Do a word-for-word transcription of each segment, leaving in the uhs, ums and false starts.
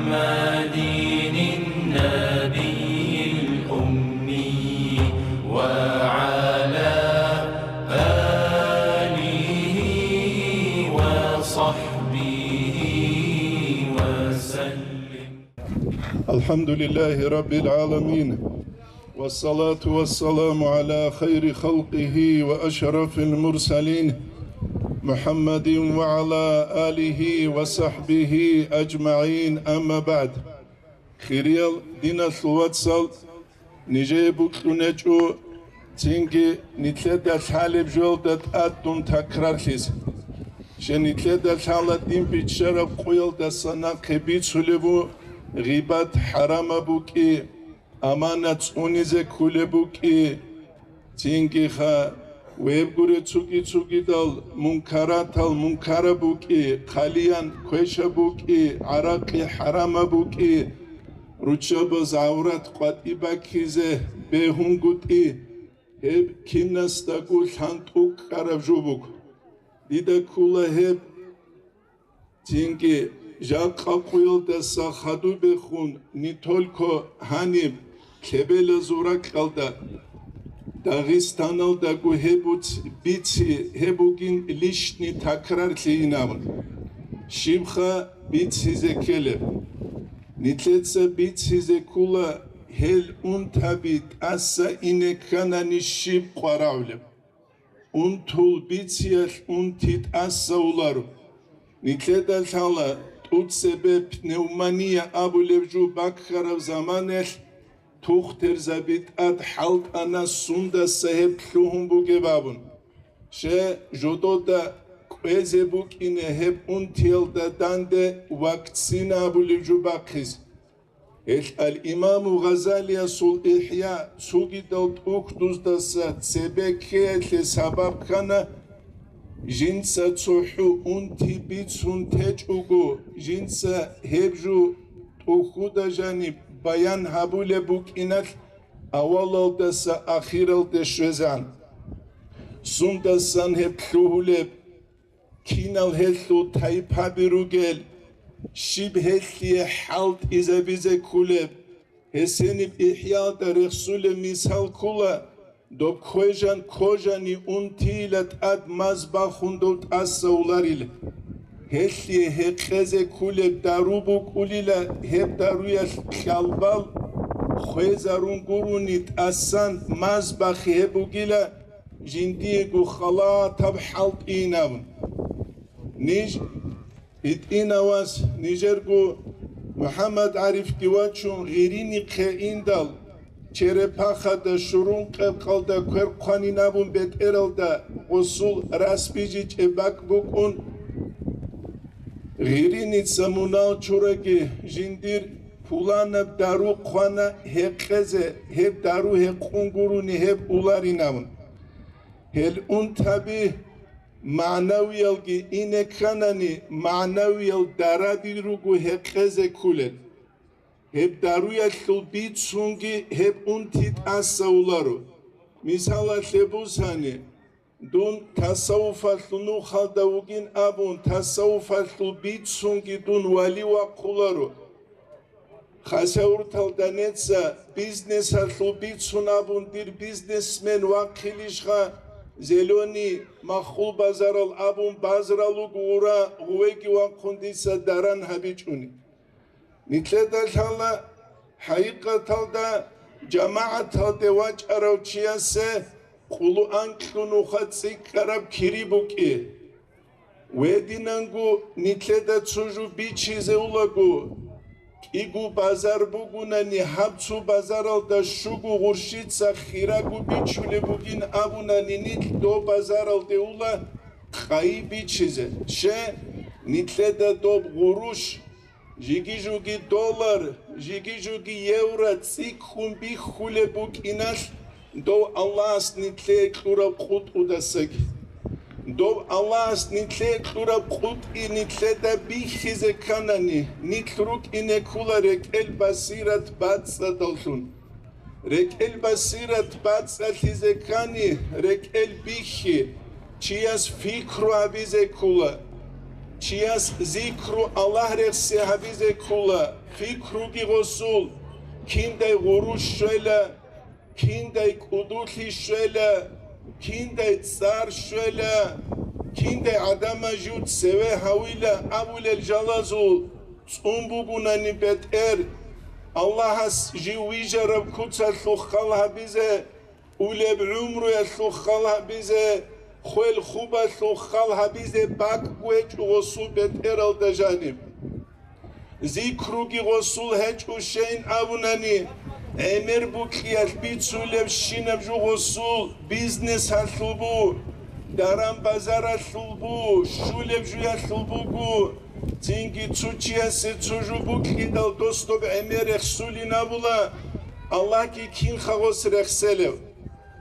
محمد النبي الأمي وعلى آله وصحبه وسلم. الحمد لله رب العالمين، والصلاة والسلام على خير خلقه وأشرف المرسلين محمد وعلى آله وصحبه أجمعين، أما بعد. Хириял диналъул вацал, нижее бокьун гьечӀо цинги нилъеда лъалеб жоялда тӀад дун такрарлъизе. Щай, нилъеда лъала дин биччараб къоялдаса нахъе бицунеб буго гъибат хӀарамаб букӀи, аманат цӀунизе кколеб букӀи, цинги ха, веб гуре цуги-цугидал мункаратал мункараб букӀи, хъалиян квешаб букӀи, гӀаракъи хӀарамаб букӀи, руччабаз гӀаврат къватӀи баккизе бегьунгутӀи, гьеб кинасдаго лъан тӀукӀкӀараб жо буго. Дида ккола гьеб. Цинги жакъа къоялдаса хадубехун не только гьаниб лъебелазул ракьалда, Дагъистаналдаго гьеб буц-, бици гьеб бугин лишни такрарлъи инабун. Щибха бицизе ккелеб? Нилъеца бицизе ккола гьел унтаби тӀаса ине кканани щиб къварагӀулеб. Унтул бициялъ унти тӀаса уларо. Нилъеда лъала тӀуцебе пневмония абулеб жо баккараб заманаялъ тухтерзаби тӀад хӀалтӀана, сундаса гьеб лъугьун бугеб абун. Щай, жодода кӀвезе букӀине гьеб унтиялда данде вакцина абулеб жо бахъизе. Гьелъ ал-Имаму Гъазалиясул ИхӀя цогидал тӀухьдуздаса цебе ккеялъе сабаб ккана, жинца цохӀо унти бицун течӀого, жинца гьеб жо тӀухьуда жаниб баян гьабулеб букӀиналъ авалалдаса ахиралде щвезан. Сундасан гьеб лъугьулеб? Кинал гьелъул тайпаби ругел, щиб гьелъие хӀалтӀизабизе кколеб? Гьесениб ИхӀялда рехсулеб мисал ккола, доб квежан кожани унтийила тӀад маз бахун дов тӀаса уларила. Гьелъие гьекъезе кколеб дару букӀулила, гьеб даруялъ кьалбал хвезарун гурони тӀасан маз бахи гьеб бугила, жиндиего халатаб хӀалтӀинаб. Ниж гьитӀинав вас, нижерго МухӀаммад ГӀарифги вачун, гъиринихъе индал, черепахада щурун къеркъалда квер хъванин абун бетӀералда гъосул рас бижичӀеб бакӀ букӀун, гъириница мунал чураги жиндир пуланаб дару хъвана гьекъезе, гьеб дару гьекъун гурони гьеб уларинавун. Гьел унтаби магӀнавиялги ине кканани, магӀнавиял дараби руго гьекъезе кколел. Гьеб даруялъул бицунги гьеб унти тӀаса уларо. Мисалалъе бусани, дун тасаввуфалъул нухалда вугин абун, тасаввуфалъул бицунги дун вали вахъуларо. Хасавюрталда неца бизнесалъул бицун абун дир бизнесмен вахъилищха, Зелёный, Махул базарал абун базаралуг гъура гъувеги вахъун дица даран гьабичӀуни. Нилъеда лъала хӀакъикъаталда жамагӀаталде вачӀарав чиясе къулу анкьлу нуха цӀикӀкӀараб кири букӀи. Гьединанго нилъеда цо жо бичизе улаго, кӀиго базар бугунани, гьаб цо базаралда щуго гъурщица хирагу бичулеб бугин абунани, нилъ доб базаралде ула къайи бичизе. Щай, нилъеда доб гъурущ, жиги-жуги доллар, жиги-жуги евро цӀикӀкӀун бихьулеб букӀиналъ, дов Аллагьас нилъее кьураб къутӀудасаги. Дов Аллагьас нилъее кьураб къутӀи нилъеда бихьизе кканани, нилъ рукӀине ккола рекӀел басират бацӀцӀадаллъун. РекӀел басират бацӀцӀалъизе ккани, рекӀел бихьи, чияс фикру гьабизе ккола, чияс зикру Аллагь рехси гьабизе ккола, пикруги гъосул, киндай гъурущ щвела, киндай кӀудулъи щвела, киндай цӀар щвела, киндай гӀадамаз жив цеве гьавила абулел жалазул цӀун бугунани бетӀер, Аллагьас жив вижараб куцалъухъ хал гьабизе, улеб гӀумруялъухъ хал гьабизе, хвел хубалъухъ хал гьабизе бакӀ гьечӀо гъосул бетӀералда жаниб. Зикруги гъосул гьечӀо щейин абунани, гӀемер букьиялъ бицулебщинаб жо гъосул бизнесалъул бу, даран-базаралъул бу, щулеб жуялъул буго, цинги цо чиясе цо жо букьидал дос доб гӀемер рехсулин абула, Аллагьги кинха гъос рехселев?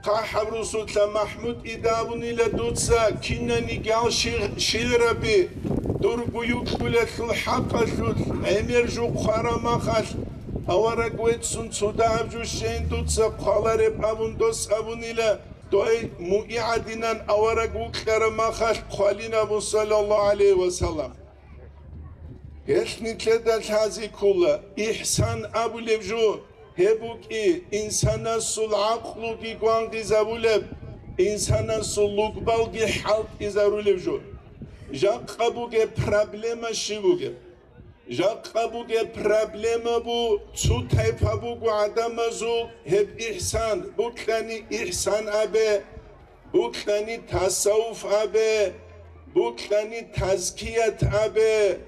ХъахӀаб русулъа МахӀмуд идабунила дуца кинаниги гьал шигъ-, шигъраби, дурго юкьулелъул хӀакъалъулъ гӀемер жо хъвараб махалъ, авараг веццун цо дагьаб жо щейин дуца хъвалареб абун дос абунила, дой муи гӀадинан авараг вукьараб махалъ хъвалин абун, саллаллагьу гӀалайгьи ва саллам. Гьелъ нилъеда лъазе ккола, ихсан абулеб жо, гьеб букӀи, инсанасул гӀакълуги гвангъизабулеб, инсанасул лугбалги хӀалтӀизарулеб жо. Жакъа бугеб проблема щиб бугеб? Жакъа бугеб проблема бу, цо тайпа буго гӀадамазул гьеб ихсан, букьани ихсан абе, букьани тасаввуф абе, букьани тазкият абе.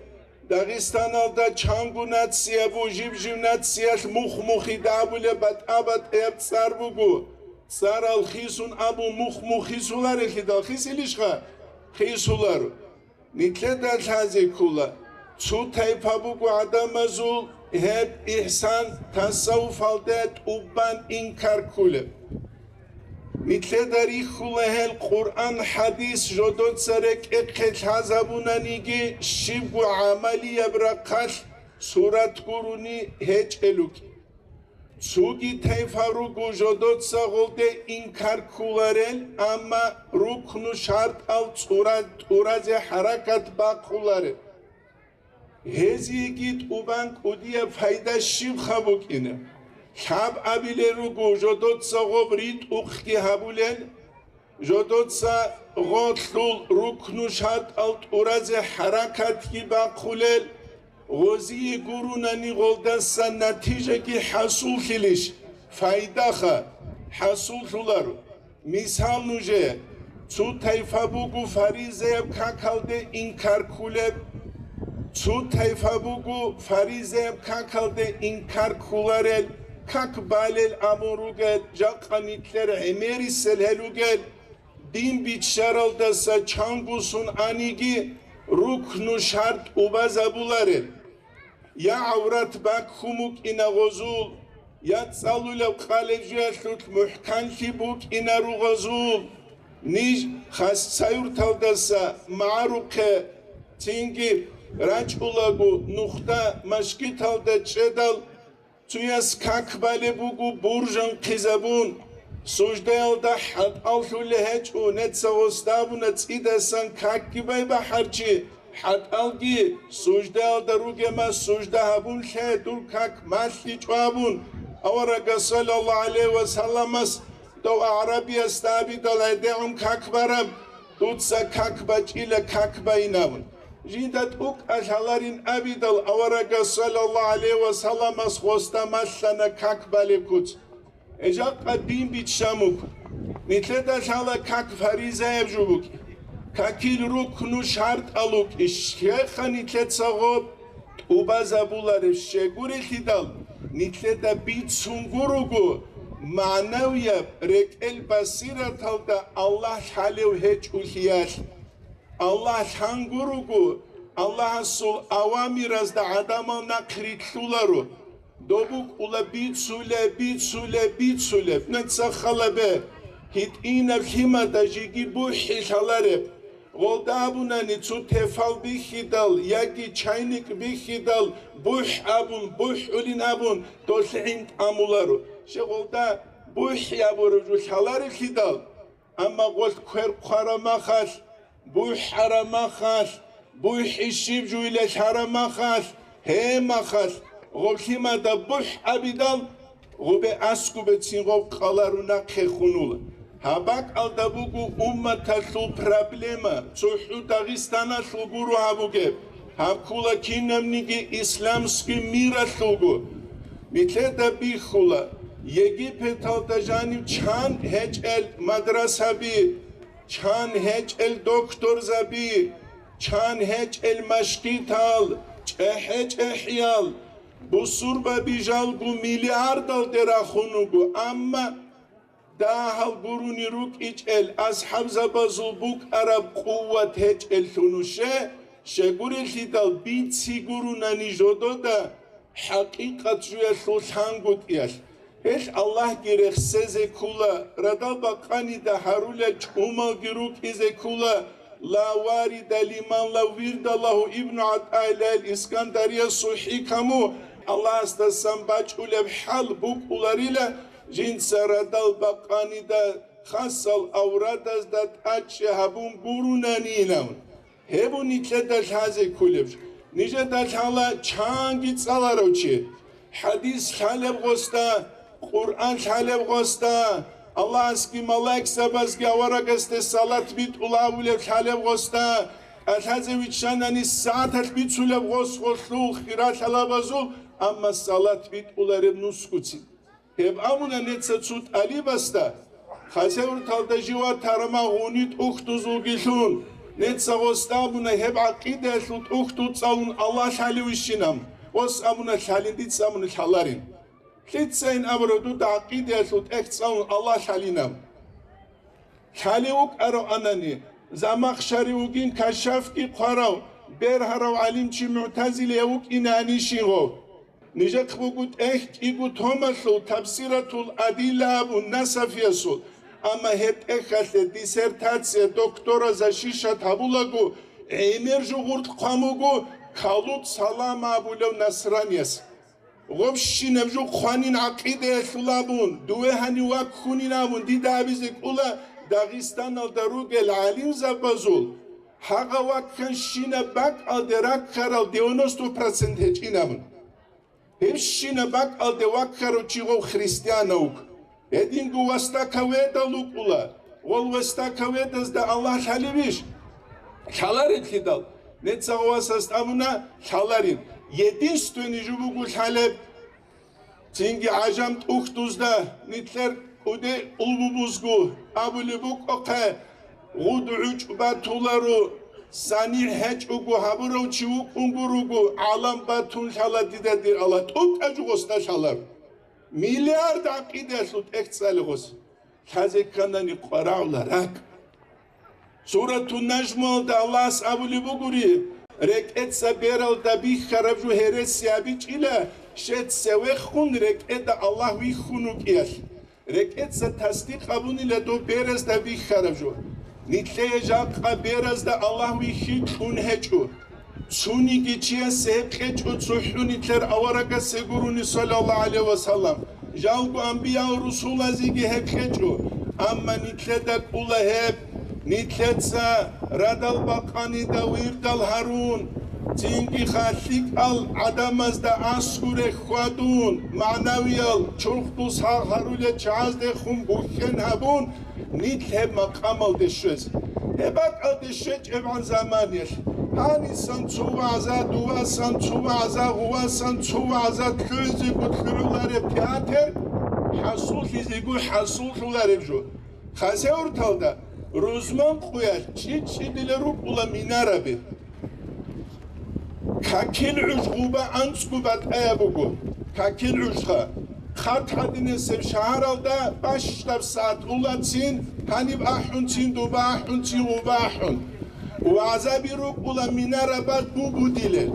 Дагъистаналда чанго нация бу, жиб-жиб нациялъ мух-мухида абулеб батӀа-батӀияб цӀар буго. ЦӀарал хисун абун мух-мух хисуларелъидал хисилищха? Хисуларо. Нилъеда лъазе ккола, цо тайпа буго гӀадамазул гьеб ихсан тасаввуфалде тӀубан инкар кколеб. Нилъеда рихьула гьел Къуръан-хӀадис жодоца рекӀехъе лъазабунаниги, щибго гӀамалияб рахъалъ сурат гурони гьечӀел рукӀин. Цоги тайпа руго жодоца гъолде инкар кколарел, амма рукну шартӀал цӀура-, тӀуразе хӀаракат бахъуларел. Гьезиеги тӀубан кӀудияб пайда щибха букӀина? Лъаб абилел руго жодоца гъоб ритӀухъги гьабулел, жодоца гъолъул рукну шартӀал тӀуразе хӀаракатги бахъулел, гъозие гурунани гъолдасан натижаги хӀасуллъилищ, пайдаха хӀасуллъуларо. Мисал нужее, цо тайпа буго фаризаяб какалде инкар кколеб, цо тайпа буго фаризаяб какалде инкар кколарел, как балел абун ругел, жакъа нилъер гӀемерисел гьел ругел, дин биччаралдаса чангусун аниги, рукну шартӀ убазабуларел. Я гӀаврат баккун букӀина гъозул, я цӀалулеб къалеб жуялъулъ мухӀканлъи букӀина ругъозул, ниж хасцаюрталдаса магӀарухъе цинги рачӀулаго нухда машгиталда чӀедал, цуяс как балеб буго буржанхъизабун, суждаялда хӀатӀаллъулей гьечӀо, неца гъосда абуна цӀидасан какги байбахӀарчи, хӀатӀалги суждаялда ругема сужда гьабун лъе, дур как малъичӀо абун, аварагас саллаллагьу гӀалайгьи ва салламас дов агӀрабиясда абидал гӀедегӀун как бараб, дуца как бачӀила, как байин абун. Жинда тӀукӀа лъаларин абидал аварагас саллаллагьу гӀалайгьи ва салламас гъосда малъана как балеб куц. Жакъа дин биччан буго. Нилъеда лъала как фаризаяб жо букӀин. Какил рукну шартӀал рукӀин. Щайха нилъеца гъоб тӀубазабулареб щегурелъидал, нилъеда бицун гуруго, магӀнавияб рекӀел басираталда Аллагь лъалев гьечӀолъиялъ. Аллагь лъан гуруго, Аллагьасул авамиразда гӀадамал нахъ рилълъуларо. Доб букӀула бицулеб, бицулеб, бицулеб. Нуца халабе, гьитӀинаб лъимада жеги бухӀи лъалареб. Гъолда абунани цо тефал бихьидал яги чайник бихьидал бухӀ абун, бухӀулин абун, долъ гӀин тӀамуларо. Щегъолда бухӀи абураб жо лъаларевлъидал, амма гъолъ квер хъвараб махалъ, бухӀараб махалъ, бухӀи щиб жуйилан лъараб махалъ, гьеб махалъ Гъоблъимада бухӀ абидал, гъубе аскубецин гъоб къалару нахъе хунула. Гьаб бакӀалда буго умматалъул проблема, цохӀу Дагъистаналъул гуро гьабугеб, гьаб ккула кинабниги исламский миралъулго. Нилъеда бихьула, Египеталда жанив чан гьечӀел мадрасаби, чан гьечӀел докторзаби, чан гьечӀел машгитал, чӀехӀе-чӀехӀиял, бусурбаби жалго миллиардалде рахун руго, амма дагьал гурони рукӀичӀел асхӀабзабазул букӀараб къуват гьечӀеллъун нуше, щегурелъидал бици гуронани жодода, хӀакъикъат жуялъул лъангутӀиялъ. Гьелъ Аллагьги рехсезе ккула, радал бакъанида гьарулел чӀумалги рукӀизе ккула, ла варида лиман ла вирда лагьу, Ибну ГӀатӀаиллагьил Искандариясул хӀикаму, Аллагьасдасан бачӀулеб хӀал букӀуларила, жинца радал бакъанида хасал аврадазда тӀачӀи гьабун гуронанинавун. Гьеб нилъеда лъазе кколеб. Нижеда лъала чанги цӀаларав чи, хӀадис лъалеб гъосда, Къуръан лъалеб гъосда, Аллагьасги малаикзабазги аварагасде салат битӀула абулеб лъалеб гъосда, кӀалъазе виччанани сагӀаталъ бицулеб гъос гъолъул хира лъалабазул, амма салат битӀулареб нусгуцин. Гьеб абуна неца цо тӀалибасда, Хасавюрталда жив ватарама гъуни тӀухьдузулгилъун, неца гъосда абуна гьеб гӀакъидаялъул тӀухьдул цӀалун Аллагь лъалевищинаб, гъос абуна лъалин, дица абуна лъаларин. Лъицайин абураб дуда гӀакъидаялъул тӀехь цӀалун Аллагь лъалинаб. Лъалев вукӀарав анани, Замахшари вугин кашафги хъварав, бергьарав гӀалимчи мугӀтазилияв вукӀинани щигъов. Нижехъ буго тӀехь кӀиго томалъул Табсиратул Адилла абун Насафиясул, амма гьеб тӀехьалъе диссертация доктора защищать гьабулаго, гӀемер жо гъуркь хъван буго Калут Салам абулев насранияс. Гъобщинаб жо хъванин гӀакъидаялъул абун, дуве гьанив ваккунин абун дида абизе кӀула Дагъистаналда ругел гӀалимзабазул, гьагъа вакканщинаб бакӀалде раккарал девяносто процент гьечӀин абун. Гьебщинаб бакӀалде ваккарав чи гъов христиан вуго. Гьединго вастака ведал вукӀула, гъол вастака ведазда Аллагь лъалевищ? Лъаларелъидал, неца гъов васас абуна лъаларин. Единственный жо буго лъалеб, цинги гӀажам тӀухьдузда, нилъер кӀуде улбубузго абулеб букӀахъе, гъуд гӀучӀ батуларо, санигӀ гьечӀого гьабурав чи вукӀунго руго, гӀалам батун лъала дида, дир Аллагь, тӀокӀаб жо гъосда лъалар. Миллиард гӀакъидаялъул тӀехь цӀалев гъос. Лъазе кканани къварагӀула ракӀ. Суратун Нажмуялда Аллагьас абулеб бугури, рекӀеца бералда бихьараб жо гьереси абичӀила, щай цевехун рекӀеда Аллагь вихьун вукӀиялъ. РекӀеца тасдикъ гьабунила доб беразда бихьараб жо. Нилъее жакъа беразда Аллагь вихьин кьун гьечӀо. Цониги чиясе гьеб кьечӀо цохӀо нилъер аварагасе гурони, саллаллагьу гӀалайгьи ва саллам. Жалго анбиял-русулазеги гьеб кьечӀо. Амма нилъеда кӀула гьеб, нилъеца радал бакъанида вирдал гьарун, цинги халлъикӀал гӀадамазда аскӀуре хьвадун, магӀнавиял чурхдул сагъ гьарулел чагӀаздехун бухьен гьабун, нилъ гьеб макъамалде щвез. Гьеб бакӀалде щвечӀебгӀан заманиялъ, гьанисан цо вагӀза, дувасан цо вагӀза, гъувасан цо вагӀза, лъугӀизего лъугӀулареб театр, хӀасуллъизего хӀасуллъулареб жо. Хасавюрталда рузман къуялъ чӀи-чӀидила рукӀула минараби. Какил гӀуж гъуба анцӀго батӀаяб буго. Какил гӀужха. Хъат гьадинасеб шагьаралда бащдаб сагӀат улацин, гьаниб ахӀунцин, дуба ахӀунцин, гъуба ахӀун. ВагӀзаби рукӀула минарабаз бубудилел.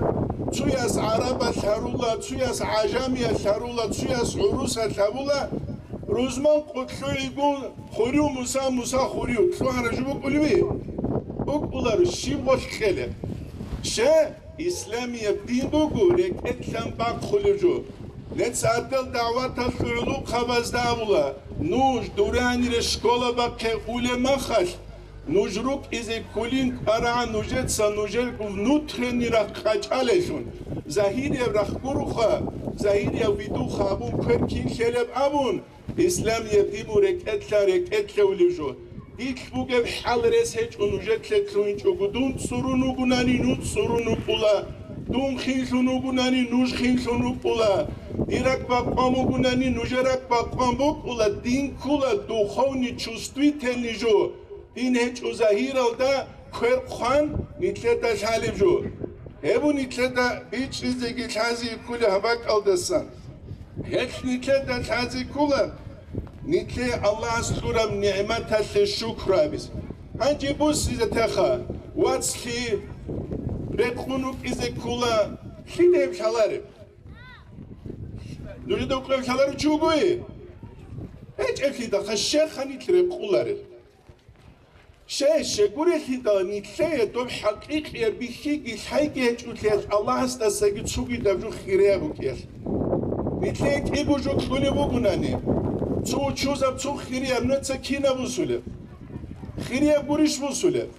Цуяс гӀарабалъ гьарула, цуяс гӀажамиялъ гьарула, цуяс гӀурусалъ гьабула. Рузман къу лъугӀигун, хурив Муса, Муса хурив, лъугьараб жо букӀулеби? БукӀуларо, щиб гъолъ кьелеб? Щай, исламияб дин буго рекӀелъан бахъулеб жо. Нецадал дагӀваталъул гӀулухъабазда абула, нуж дуранире школа бахъе улеб махалъ, Нуж рукӀизе кколин кӀварагӀан нужеца нужерго внутренний рахъ къачӀалелъун, загьирияб рахъ гуроха, загьирияб видуха абун квер кин лъелеб абун, исламияб дин бу рекӀелъа-рекӀелъевлеб жо. Дилъ бугеб хӀал рес гьечӀо нужетлъе лъугьинчӀого, дун цӀурун вугунани, ну цӀурун вукӀула, дун хинлъун вугунани, нуж хинлъун вукӀула, дир ракӀ бакъван бугунани, нужер ракӀ бакъван букӀула, дин ккула духовный чувствительный жо. Дин гьечӀо загьиралда квер хъван, нилъеда лъалеб жо. Гьеб нилъеда бичӀчӀизеги лъази кколеб гьаб бакӀалдасан. Гьелъ нилъеда лъази ккола, нилъее Аллагьас кьураб нигӀматалъе шукру гьабиз. Гьанже буссизе теха, вацлъи рекъун вукӀизе ккола, лъида гьеб лъалареб? Нужеда укъев лъаларев чи вугойи? ГьечӀеблъидалха щерха нилъ рекъуларел? Щай, щегурелъидал нилъее доб хӀакъикъияб бихьиги лъайги гьечӀолъиялъ Аллагьасдасаги цогидаб жо хирияб букӀиялъ. Нилъее кӀиго жо кьулеб бугунани, цо учузаб, цо хирияб, нужеца кинаб бусулеб? Хирияб гурищ бусулеб?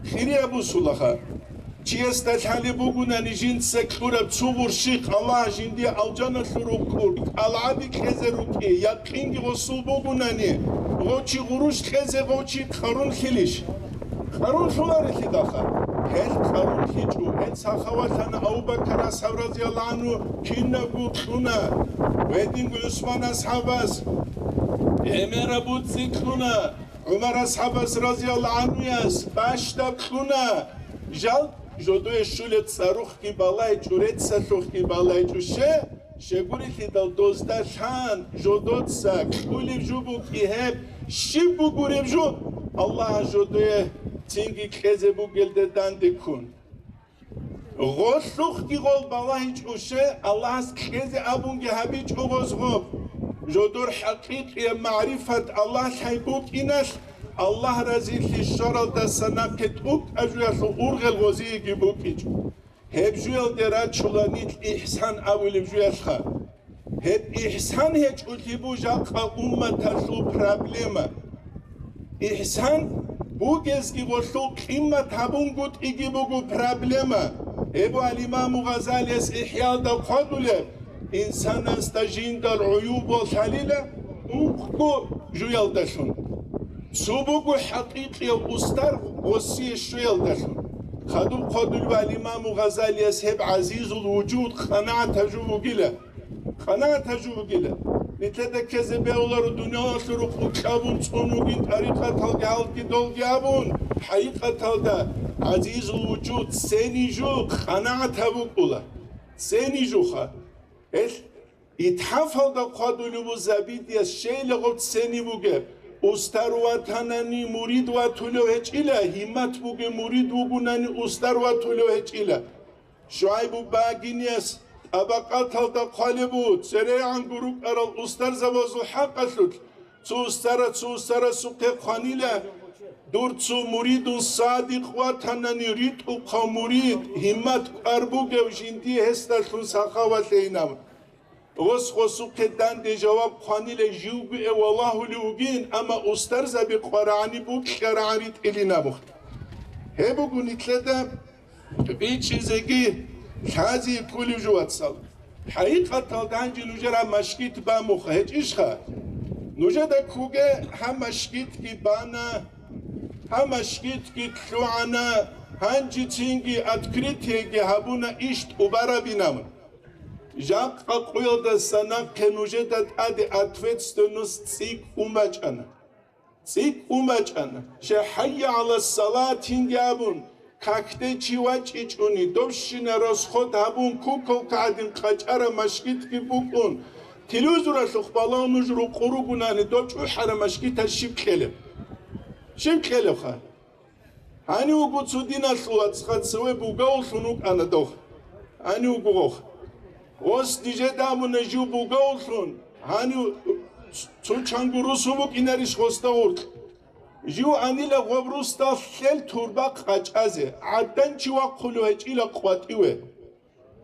Хирияб бусулаха. Чиясда лъалеб бугунани жинца кьураб цо гъурщихъ Аллагь жиндие алжаналъур рукӀур, кӀалгӀаби кьезе рукӀи, якъинги гъосул бугунани, гъов чи гъурущ кьезе, гъов чи къарун лъилищ? Къарун лъуларелъидалха. Гьел къарун лъичӀо, гьел сахавалъана Абу Бакар асхӀаб разияллагьу гӀангьу кинабго кьуна, гьединго ГӀусман асхӀабас гӀемераб буцӀцӀи кьуна. ГӀумар асхӀабас разияллагьу гӀангьуяс бащдаб кьуна, жал жодое щулеб цӀарухъги балайчӀо, реццалъухъги балайчӀо, ще, щегурелъидал дозда лъан, жодоца кьулеб жо букӀи гьеб, щиб бугуреб жо, Аллагьас жодое цинги кьезе бугелде данде ккун. Гъолъухъги гъол балагьичӀо, ще, Аллагьас кьезе абунги гьабичӀо гъоз гъоб. Жодор хӀакъикъияб магӀрифат Аллагь лъай букӀиналъ, Аллагь разилъи щваралдаса нахъе тӀокӀаб жуялъул ургъел гъозиеги букӀичӀо. Гьеб жуялде рачула нилъ ихсан абулеб жуялъха. Гьеб ихсан гьечӀолъи бу жакъа умматалъул проблема. Ихсан бугезги гъолъул къимат гьабунгутӀиги буго проблема. Гьеб ва Имаму Гъазалияс ИхӀялда хъвадулеб, инсанасда жиндал гӀуюбал лъалила ункъго жуялдалъун. Цо буго хӀакъикъияв устар гъосие щвеялдалъун. Хадуб хъвадулеб ва Имаму Гъазалияс гьеб гӀазизул вужуд къанагӀатаб жо бугила. КъанагӀатаб жо бугила. Нилъеда ккезе бегьуларо дуниялалъул рукъ кьабун цӀун вугин, тӀарикъаталги гьалги долги абун, хӀакъикъаталда гӀазизул вужуд цени жо къанагӀатаб букӀула. Цени жоха. Гьелъ итхӀафалда хъвадулев ву Забидияс щейлагъав цени бугеб, устар ватанани мурид ватулев гьечӀила, гьиммат бугеб мурид вугунани устар ватулев гьечӀила. ШугӀайбу Багинияс тӀабакъаталда хъвалеб бу, церегӀанго рукӀарал устарзабазул хӀакъалъулъ, цо устара цо устарасухъе хъванила, дур цо муридун садикъ ватанани ритӀухъав мурид, гьиммат кӀвар бугев жиндие гьесдалъун сахават лъейинав. Гъос гъосухъе данде жаваб хъванила живго эвалагьулев вугин, амма устарзаби къварагӀани букьарагӀан ритӀилин абухъ. Гьеб буго нилъеда бичӀчӀизеги лъази кколев жо, вацал. ХӀакъикъаталда гьанже нужер гьаб машгит бамуха, гьечӀищха? Нужеда ккуге гьаб машгитги бана, гьаб машгитги лъугӀана, гьанже цинги открытиеги гьабуна, иш тӀубарабинабун. Жакъа къуялдаса нахъе нужеда тӀаде ответственность цӀикӀкӀун бачӀана. ЦӀикӀкӀун бачӀана. Щай, хӀайя гӀала салатинги абун, какде чи вачӀичӀони, добщина расход гьабун, куколка гӀадин къачӀараб машгитги букӀун, телевизоралъухъ балагьун нуж рукъу ругунани, доб чӀухӀараб машгиталъ щиб кьелеб? Щиб кьелебха? Гьанив вуго цо диналъул вацха цеве бугавуллъун вукӀана дов. Гьанив вуго гъов. Гъос нижеда абуна жив бугавуллъун, гьанив цо чанго русу букӀинарищ гъосда гъоркь? Жив анила гъоб русдал лъел турба къачӀазе, гӀадан чи вахъулев гьечӀила къватӀиве.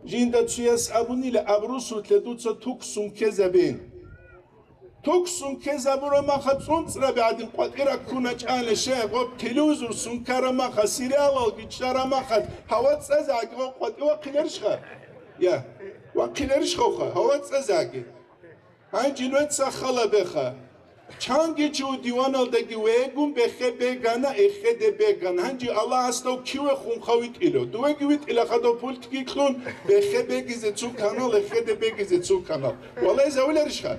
Жинда цояс абунила, аб русулъе дуца туксун ккезабе. Ток сункезабураб маха цӀунцӀраби гӀадин къватӀира ккуна чӀана, щай гъоб телевизор сункараб маха, сериалалги чӀараб маха, гьава цӀазаги гъоб къватӀи вахъиларищха? Я, вахъиларищха гъоха, гьава цӀазаги? Гьанже нуца халабеха. Чанги чи диваналдаги вегун бехе бегана, эхеде бегана. Гьанже Аллагьасдав киве хунха витӀила? Дувеги витӀила хадав пультги кьун, бехе бегизе цу канал, эхеде бегизе цу канал. Валай завуларищха?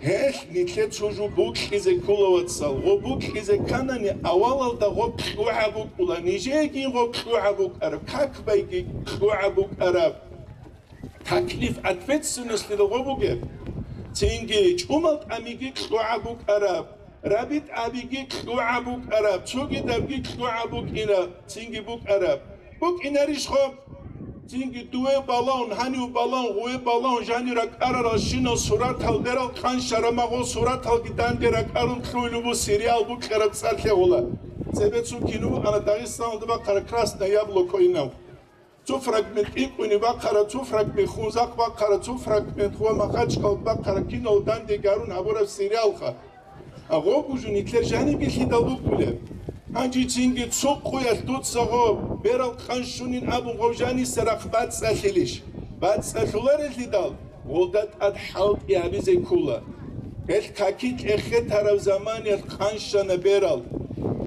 Гьелъ нилъе цо жо букьизе ккола, вацал. Гъо букьизе кканани, авалалда гъо кьугӀа букӀула, нижеги гъо кьугӀа букӀараб, как байги кьугӀа букӀараб. Таклиф, ответственностьлъидал гъо бугеб. Цинги чӀумал тӀамиги кьугӀа букӀараб, рабитӀабиги кьугӀа букӀараб, цогидабги кьугӀа букӀина, цинги букӀараб. БукӀинарищ гъо? Цинги дуве балагьун, гьанив балагьун, гъуве балагьун, жани ракӀарарал щинал суратал берал къанщарама гъо, сураталги данде ракӀарун лъугьулеб бу сериал букьараб цӀар лъегьула. Цебе цо кино букӀана Дагъистаналда бахъараб «Красное яблоко» инав. Цо фрагмент икӀкӀуни бахъара, цо фрагмент хунзахъ бахъара, цо фрагмент ва Махачкалда бахъара, кинал данде гарун гьабураб сериалха. Гъогу жо нилъер жаниб бихьидал букӀулеб. Гьанже цинги цо къуялъ дуца гъо берал къан щунин абун гъов жаниса рахъ бацӀцӀалъилищ? БацӀцӀалъуларелъидал, гъолда тӀад хӀалтӀи гьабизе ккола. Гьел каки кьехетарав заманиялъ къанщана берал.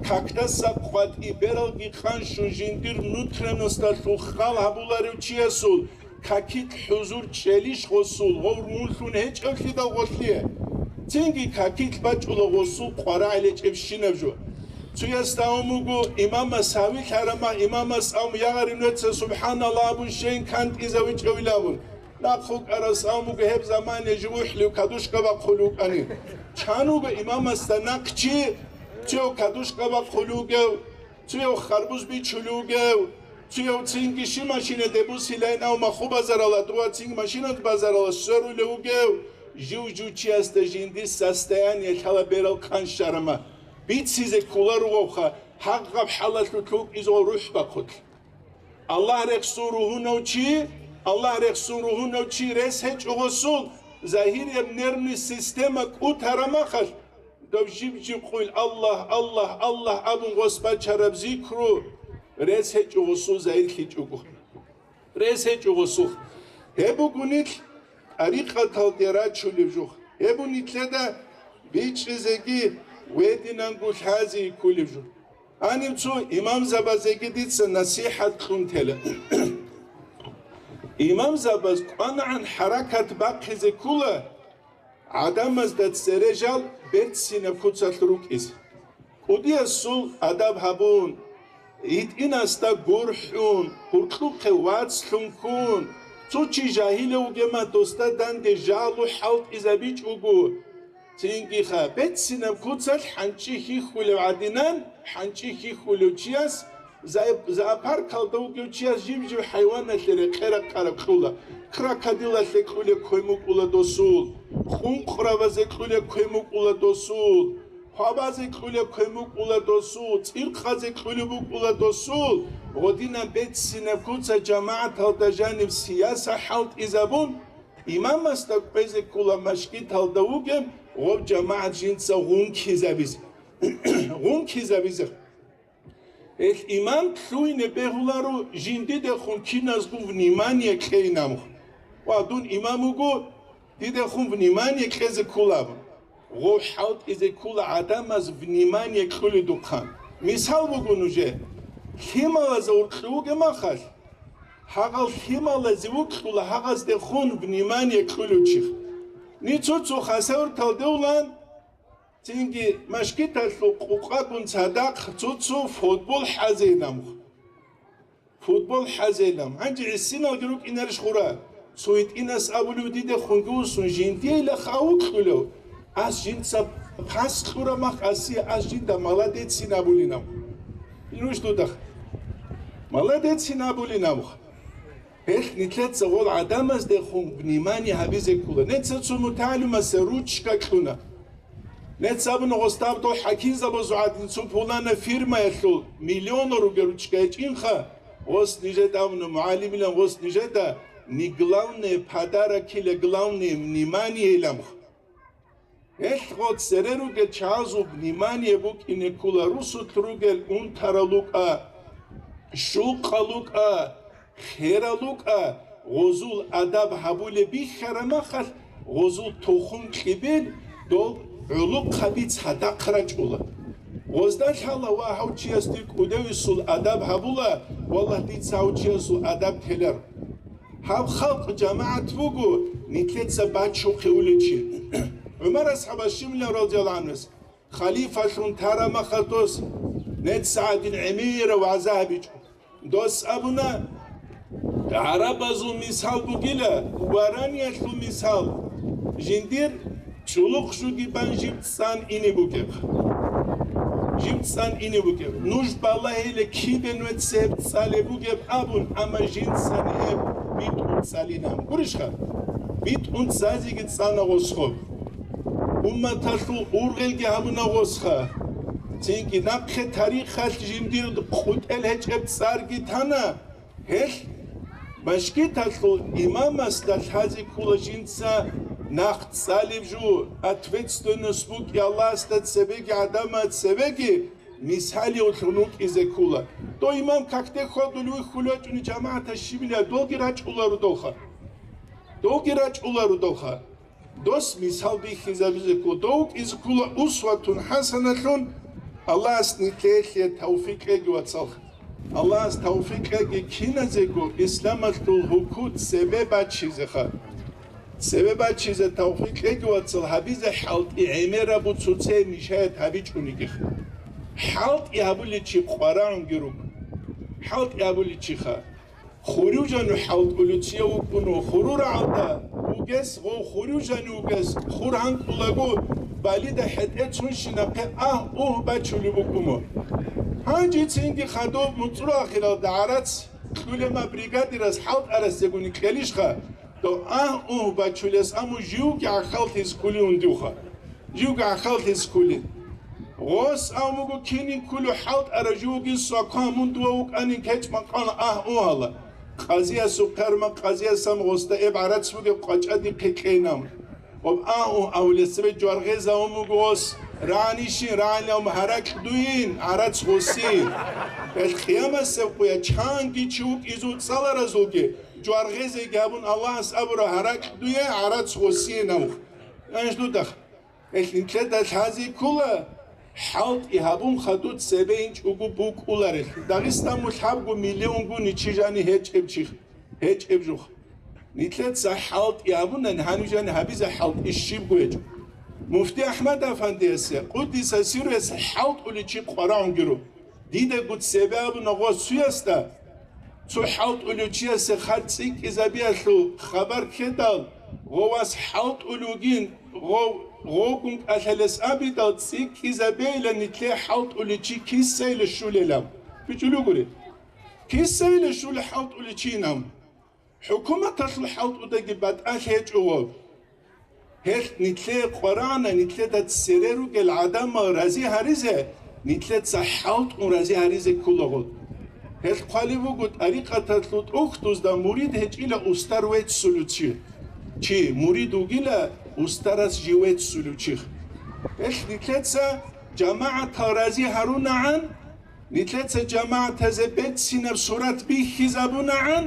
Какдаса къватӀи бералги къанщун жиндир внутренносталъул хал гьабуларев чиясул какилъ хӀузур чӀелищ гъосул гъов ругьунлъун гьечӀевлъидал гъолъие? Цинги какилъ бачӀула гъосул къварагӀел гьечӀебщинаб жо. Цуясда абун буго, имамас гьавилъарамах, имамас абун ягъарин вецца, субхӀаналлагь абун, щейин кантӀизавичӀевилавун. Нахъ вукӀарас абун буго, гьеб замане жив ухӀлив кадушка бахъулев вукӀани. Чан вуго имамасда нахъ чи, цев кадушка бахъулев вугев, цуяв харбуз бичулев вугев, цуяв цинги щи машинаде бусилайин ав маху базарала, дова цинги машинат базарала сверулев вугев, жив-жив чиясда жиндир состояние лъала берал къанщарама. Бицизе кколаругъавха, гьагъаб хӀалалъулъ вукӀизул рухӀ бахъулъ. Аллагь рехсун ругьунав чи, Аллагь рехсун ругьунав чи рес гьечӀо гъосул, загьирияб нервный система кӀутарамахалъ, Дов жиб-жиб къуйл Аллагь, Аллагь, Аллагь абун гъос бачараб зикру рес гьечӀо гъосул загьирлъичӀого. Рес гьечӀо гъосул. Гьеб буго нилъ тӀарикъаталде рачулеб жо. Гьеб буго нилъеда бичӀчӀизеги гьединанго лъази кколеб жо. Гьаниб цо имамзабазеги дица насихӀат кьун тела. Имамзабаз кӀванагӀан хӀаракат бахъизе ккола, гӀадамазда цере жал берцинаб куцалъ рукӀизе. КӀудиясул адаб гьабун, гьитӀинасда гурхӀун, гьуркьухъе вацлъун ккун, цо чи жагьилав вугема досда данде жалу хӀалтӀизабичӀого. Цингиха, берцинаб куцалъ хӀанчӀи хьихьулев гӀадинан, хӀанчӀи хьихьулев чияс, заа-, зоопаркалда вугев чияс жив-жив хӀайваналъе рекъе ракъараб кьула, крокодилалъе кьулеб квен букӀула досул, къункърабазе кьулеб квен букӀула досул, хвабазе кьулеб квен букӀула досул, цӀиркъазе кьулеб букӀула досул, гъодинаб берцинаб куца жамагӀаталда жаниб сияса хӀалтӀизабун, имамасда кӀвезе ккола машгиталда вугеб гъоб жамагӀат жинца гъункизабизе. Гъункизабизе. Гьелъ имам лъугьине бегьуларо жиндидехун киназго внимание кьейин абун. Ва дун имам вуго, дидехун внимание кьезе ккола абун. Гъов хӀалтӀизе ккола гӀадамаз внимание кьуледухъан. Мисал буго нужее, лъималазул кьуге махалъ, гьагъал лъималазе вукьула гьагъаздехун внимание кьулев чи. Ниж цо-цо хасавюрталде улан, цинги машгиталъул къукъагун цадахъ цо-цо футбол хӀазейин абун. Футбол хӀазейилан. Гьанже гӀисиналги рукӀинарищ хура? Цо гьитӀинас абулев дидехунги усун, жиндиейила хавукьулев. Ас жинца пас кьура мах асие, ас жинда молодецин абулинав. Нуж дудах. Молодецин абулинавха. Гьелъ нилъеца гъол гӀадамаздехун внимание гьабизе ккола. Неца цо мутагӀалимасе ручка кьуна. Нецаб нугъустаб дол хӀакимзабазул гӀадин цо пулана фирмаялъул миллионал ругел ручка гьечӀинха, гъос нижеда абуна, мугӀалимилан, гъос нижеда не главное подарок, а главное внимание иламха. Гьелъго цере ругел чагӀазул внимание букӀине ккола, русулъ ругел унтарал рукӀа, щулкъал рукӀа, херал рукӀа, гъозул адаб гьабулеб бихьараб махалъ, гъозул тухум кьибил, дол гӀолохъабиц гьадахъ рачӀула. Гъозда лъала ва гьав чиясде кӀудевисул адаб гьабула, валлагь, дица гьав чиясул адаб телар. Гьаб халкъ жамагӀат буго, нилъеца бачухъе уличи. ГӀумар асхӀабас щибилан, радияллагьу гӀанху, халифалъун тараб махалъ дос нецагӀадин гӀемераб вагӀза гьабичӀо. Дос абуна, гӀарабазул мисал бугила, вараниялъул мисал, жиндир чӀулухъ жуги бан жиб цӀан ине бугеб. Жиб цӀан ине бугеб. Нуж балагьейила кибе нугӀеца гьеб цӀалеб бугеб абун, амма жинцани гьеб битӀун цӀалина. Гурищха? БитӀун цӀазеги цӀана гъосго. Умматалъул ургъелги гьабуна гъосха. Цинги нахъе тарихалъ жиндир къутӀел гьечӀеб цӀарги тана. Гьелъ мажгиталъул имамасда лъазе ккола жинца нахъ цӀалеб жо, ответственность букӀи Аллагьасда цебеги гӀадамаз цебеги мисалиуллъун вукӀизе ккола. Дов имам какде хьвадулев вихьулев вачӀуни жамагӀатас щибилан, долги рачӀула рудолха. Долги рачӀула рудолха. Дос мисал бихьизабизе ккола, дов кӀизе ккола усватун хӀасаналъун. Аллагьас нилъее тавфикъ кьеги, вацал. Аллагьас тавфикъ кьеги киназего исламалъул гьукуд цебе бачизеха. Цебе бачизе тавфикъ кьеги, вацал, гьабизе хӀалтӀи гӀемераб буцуце мишаят гьабичӀунигиха. ХӀалтӀи гьабулев чи къварагӀунги руго. ХӀалтӀи гьабулев чиха. Хуружану хӀалтӀулев чияв вукӀуна, хурурагӀалда вугес, гъов хуружани вугес, хур гьанкӀулаго, балида хӀетӀе цунщинахъе агь-угь бачулеб букӀуна. Гьанже цинги хадуб муцӀру ахиралда гӀарац кьулема бригадирас хӀалтӀарасдегуни кьелищха, дов агь-угь бачулес аму живги гӀахьаллъиз ккули ундивха. Живги гӀахьаллъиз ккули. Гъос амуго кинин ккулев хӀалтӀара живги свакан мун дова вукӀанин кечӀ-макъан агь-угьала. Къазиясухъе арма, къазиясам гъосда эб гӀарац бугеб къвачӀади хъикьейнам. Гъоб агь-угь авулесебе жваргъезавун буго гъос, рагӀанищин, рагӀанилан гьаракь дуйин, гӀарац гъосин. Гьел къиямасеб къуя чанги чи вукӀизул цӀаларазулги, жваргъезеги гьабун Аллагьас абура гьаракь дуе, гӀарац гъосин авухъ. Анждудах. Гьелъ нилъеда лъазе ккола, хӀалтӀи гьабун хадуб цебе инчӀого букӀуларелъул. Дагъиста мулъабго миллионго ничи жани гьечӀеб чих, гьечӀеб жух. Нилъеца хӀалтӀи гьабунани, гьанив жани гьабизе хӀалтӀи щибго гьечӀо. Муфти АхӀмад Афандиясе, къуддиса сирругьу, хӀалтӀулев чи къварагӀунгиро. Дидаго цебе абуна гъос цуясда, цо хӀалтӀулев чиясе хадуб цӀикӀкӀизабиялъул хабар ккедал, гъов вас хӀалтӀулев вугин, гъов, гъовгун кӀалъалес абидал, цӀикӀкӀизабейилан нилъее хӀалтӀулев чи кисайилан щулелан. БичӀчӀулев гури. Кисайилан щулев хӀалтӀулев чи ин. ХӀукуматалъул хӀалтӀудаги батӀалъи гьечӀо гъоб. Гьелъ нилъее къварагӀана, нилъеда цере ругел гӀадамал рази гьаризе, нилъеца хӀалтӀун рази гьаризе кколаго. Гьелъ хъвалеб буго, тӀарикъаталъул тӀухьдузда мурид гьечӀила устар веццулев чи. Чи мурид вугила, устарас жив веццулев чи. Гьелъ нилъеца жамагӀатал рази гьарунагӀан, нилъеца жамагӀатазе берцинаб сурат бихьизабунагӀан,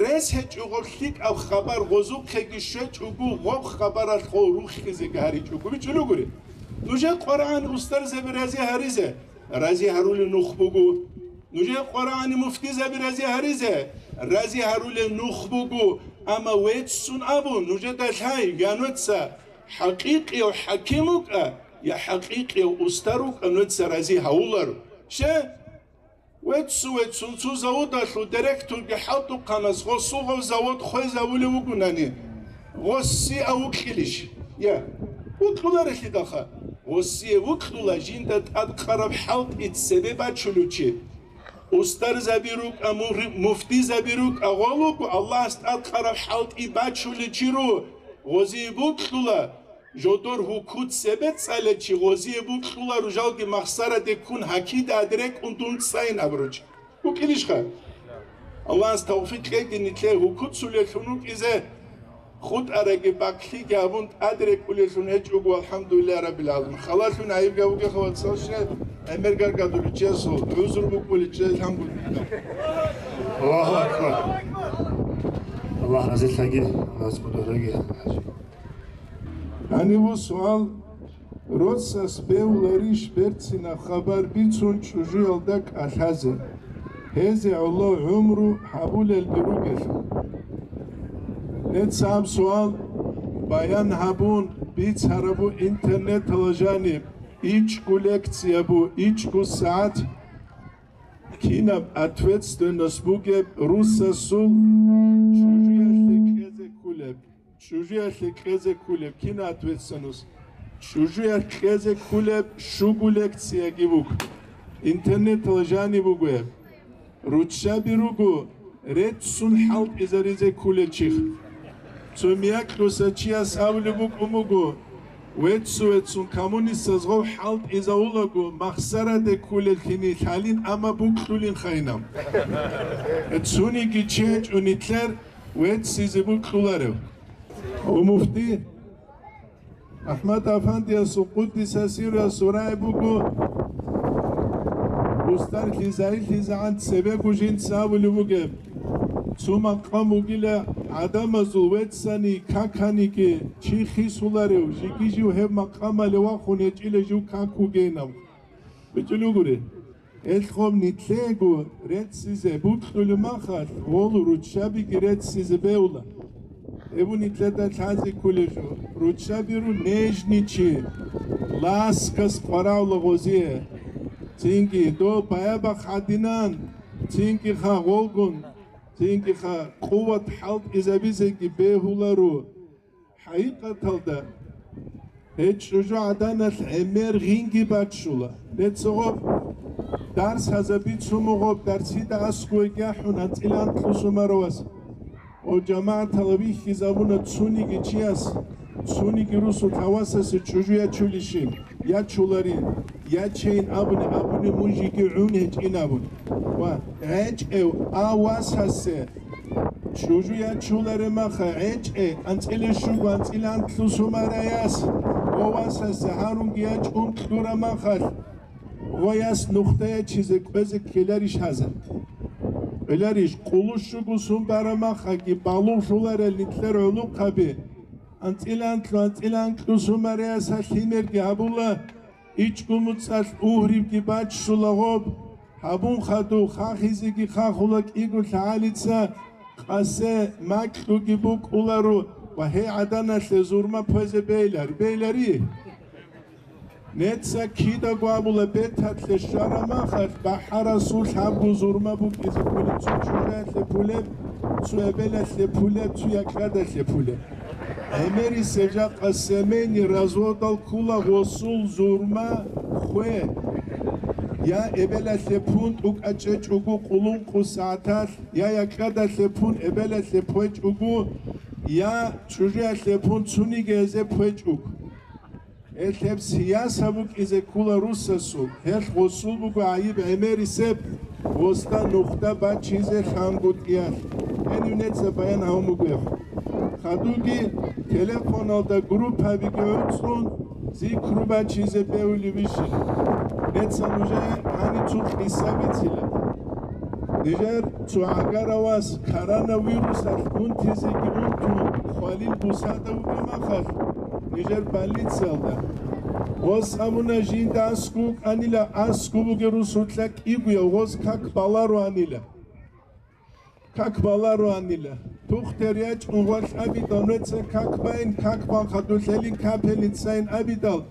рес гьечӀого лъикӀаб хабар гъозухъеги щвечӀого, гъоб хабаралъ гъов руххизеги гьаричӀого, бичӀчӀулев гури. Нужер къварагӀан устарзаби рази гьаризе, рази гьарулев нух буго. Нужер къварагӀани муфтизаби рази гьаризе, рази гьарулев нух буго. Амма веццун абун, нужеда лъай, я нуца хӀакъикъияв хӀаким вукӀа, я хӀакъикъияв устар вукӀа, нуца рази гьавуларо. Ще? Веццу-веццун цо заводалъул директорги хӀалтӀухъанас гъосулгъав завод хвезавулев вугунани, гъосие вукьилищ? Я, вукьуларелъидалха. Гъосие вукьула жинда тӀадкъараб хӀалтӀи цебе бачулев чи. Устарзаби рукӀа, мугьри-, муфтизаби рукӀа, гъолуго Аллагьас тӀадкъараб хӀалтӀи бачулев чи ру, гъозие букьула. Жодор гьукуд цебе цӀалел чи гъозие букьула, ружалги махсараде ккун гьакида адрекӀун дун цӀайин абуручи. БукӀилищха? Аллагьас тавфикъ кьеги нилъее гьукуд цулеллъун вукӀизе. хутӀараги бакълъиги гьабун тӀаде рекӀкӀулеллъун гьечӀого, алхӀамдулиллагьи раббил гӀаламин. Халалъун гӀайиб гьабугеха, вацал, щай гӀемер гаргадулев чиясул гӀузру букӀулев чияс гьангутӀи. Аллагьу акбар. Аллагь разилъаги, Аллагьас кӀодо гьараги. Гьаниб суал: росас бегьуларищ берцинаб хабар бицун чӀужуялда кӀалъазе, гьезе гӀоло гӀумру гьабулелги ругелъул? Нецаб суал баян гьабун бицарабу интернеталда жаниб ичӀго лекциябу, ичӀго сагӀат. Кинаб ответственность бугеб русасул чӀужуялъе кьезе ккулеб? ЧӀужуялъе кьезе ккулеб, кина ответственность? ЧӀужуялъ кьезе ккулеб щуго лекцияги буго. Интернеталда жаниб буго гьеб. Руччаби руго реццун хӀалтӀизаризе ккулел чихъ. Цо мякьуса чияс абулеб букӀун буго: «Веццу-веццун коммунистаз гъов хӀалтӀизавулаго махсараде ккулел хини лъалин, амма букьулин хайнам». Цониги чи гьечӀо нилъер веццизе букьуларев. О, муфти АхӀмад Афандиясул, къуддиса сирругьу, рагӀи буго, устарлъи загьирлъизегӀан цебего жинца абулеб бугеб: цо макъам бугила, гӀадамазул веццани каканиги чи хисуларев, жиги жив гьеб макъамалде вахун гьечӀила жив как вугейин абун. БичӀчӀулев гури. Гьелъ гъоб нилъего реццизе букьулеб махалъ, гъоло руччабиги реццизе бегьула. Гьеб нилъеда лъазе кколеб жо. Руччаби ру нежничи, ласкас къварагӀула гъозие. Цинги дов баябахъ гьадинан, цинги ха гъолгун, цинги ха къуват хӀалтӀизабизеги бегьуларо. ХӀакъикъаталда, гьеб чӀужугӀаданалъ гӀемер гъинги баччула. Нецаго дарс гьазабицун буго, дарсида аскӀовеги ахӀун анцӀила анкьусумаравас. О, жамагӀатала вихьизабуна цониги чияс, цониги русул гьавасасе чӀужу ячулищин, ячуларин, ячейин абуни, абуни мун жиги гӀун гьечӀин абун. Ва гӀечӀев а васасе чӀужу ячуларе маха гӀечӀе, анцӀила щуго, анцӀила анкьусумараяс, о васасе гьарунги ячӀун кьура махалъ, гъояс нухда ячизе кӀвезе ккеларищ гьаза? Кьеларищ, къулущуго сун бара махаги балугълъуларел нилъер гӀолохъаби, анцӀила анкьу, анцӀила анкьусумараяс гьалъимерги гьабула, ичӀго муцӀалъ угьрибги баччула гъоб, гьабун хадув хахизеги хахула кӀиго лъагӀалица, къасе макьуги букӀуларо ва гьей гӀаданалъе зурма пойзе бейлар-, бейлари? Неца кидаго абула, беталъе щвара махалъ бахӀарасул лъабго зурма букӀизе кколин, цо чӀужуялъе пулеб, цо эбелалъе пулеб, цо якьадалъе пулеб. ГӀемерисеб жакъа семейный разводал ккула гъосул зурма хве. Я эбелалъе пун тӀукӀа чӀечӀого къулункъу сагӀаталъ, я якьадалъе пун эбелалъе пойчӀого, я чӀужуялъе пун цониги гьезе пойчӀого. Гьелъ гьеб сияса букӀизе ккула русасул, гьелъ гъосул буго гӀайиб гӀемерисеб, гъосда нухда бачизе лъангутӀиялъ. Гьенив неца баян гьавун бугеб. Хадуги телефоналда группабиги гӀуцӀун зикру бачизе бегьулебищин? Неца нужее гьаниб цо къиса бицила. Нижер цо гӀагаравас коронавирусалъ унтизеги унтун, хвалил бусада вугеб махалъ, нижер больницаялда. Гъос абуна, жинда аскӀов вукӀанила, аскӀов бугеб русулъа кӀигояв, гъос как балароанила. Как балароанила. Тухтер ячӀун гъолъ абидал, нуца как баин, как бан хадур лъелин, капельницайин абидал,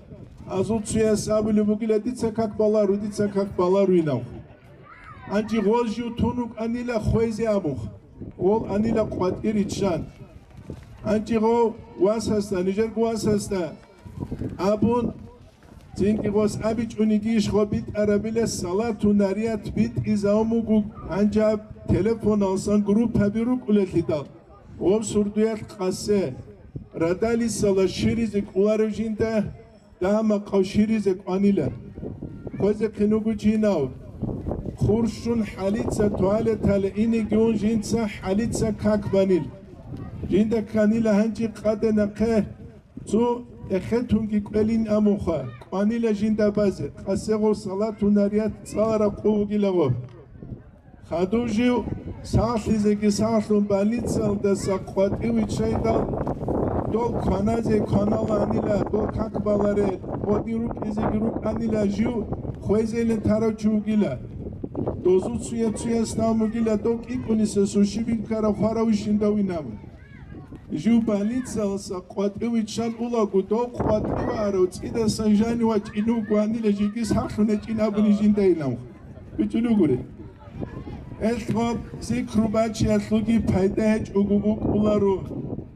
азул цояс абулеб бугила, дица как баларо, дица как баларуинав. Гьанже гъоз жив тун вукӀанила хвезе абун, гъол анила къватӀир риччан. Гьанже гъов васасда, нижерго васасда абун, цинги гъос абичӀониги иш гъо битӀарабила, салату нарият битӀизавун буго, гьанже гьаб телефоналсан группаби рукӀулелъидал, гъов сурдуялъ къасе, радалисала щиризе кӀоларев жинда, дагьа-макъав щиризе кӀванила. Хвезехъин вуго чинав. Хурщун хӀалица туалеталде инеги ун жинца хӀалица как банил. Жинда кканила гьанже къаде нахъе цо эхетунги кӀвелин амуха, кӀванила жинда базе, къасегъов салату нарият цӀалараб къо вугилаго. Хадув жив сагълъизеги сагълъун больницаялдаса къватӀив виччайдал, дол кваназе кваналанила, дол как баларел, гъодин рукӀизеги рукӀанила, жив хвезейилан тарав чи вугила. Дозул цуя-цуяс нав мугила, дов кӀикӀунисесул щибин ккараб хваравищин дов инаб. Жив больницаялдаса къватӀив виччан улаго, дов къватӀиварав цӀидасан жанив вачӀинев гванила жеги сахлъун гьечӀин абуни жинда илан. БичӀчӀулев гури. Гьелъ гъаб зикру бачиялъулги пайда гьечӀого букӀуларо,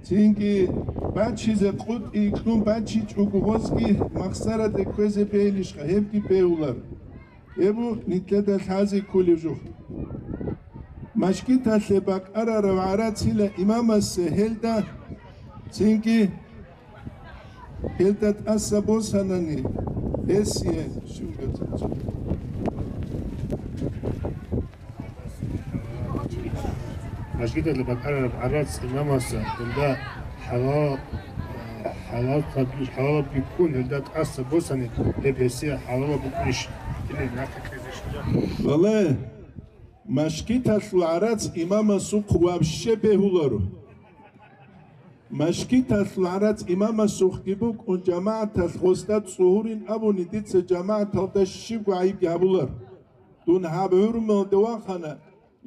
цинги бачизе къотӀи кьун бачичӀого гъозги махсараде кквезе бегьилищха, гьебги бегьуларо. Гьеб нилъеда лъазе кколев жо. Машгиталъе бакӀарарав гӀарацила имамасе гьелда, цинги гьелда тӀаса босанани, гьесие Машгиталда бакӀарараб гӀарац имамаса гьелда хӀалал, хӀалал таби-, хӀалал биккун, гьелда тӀаса босани, гьеб гьесие хӀалал букӀунищ? Вале, машгиталъул гӀарац имамасухъ вообще бегьуларо. Машгиталъул гӀарац имамасухъги букӀун, жамагӀаталъ гъосда цӀугьурин абуни, дица жамагӀаталда щибго гӀайибги гьабулар. Дун гьаб гӀурмалде вахана,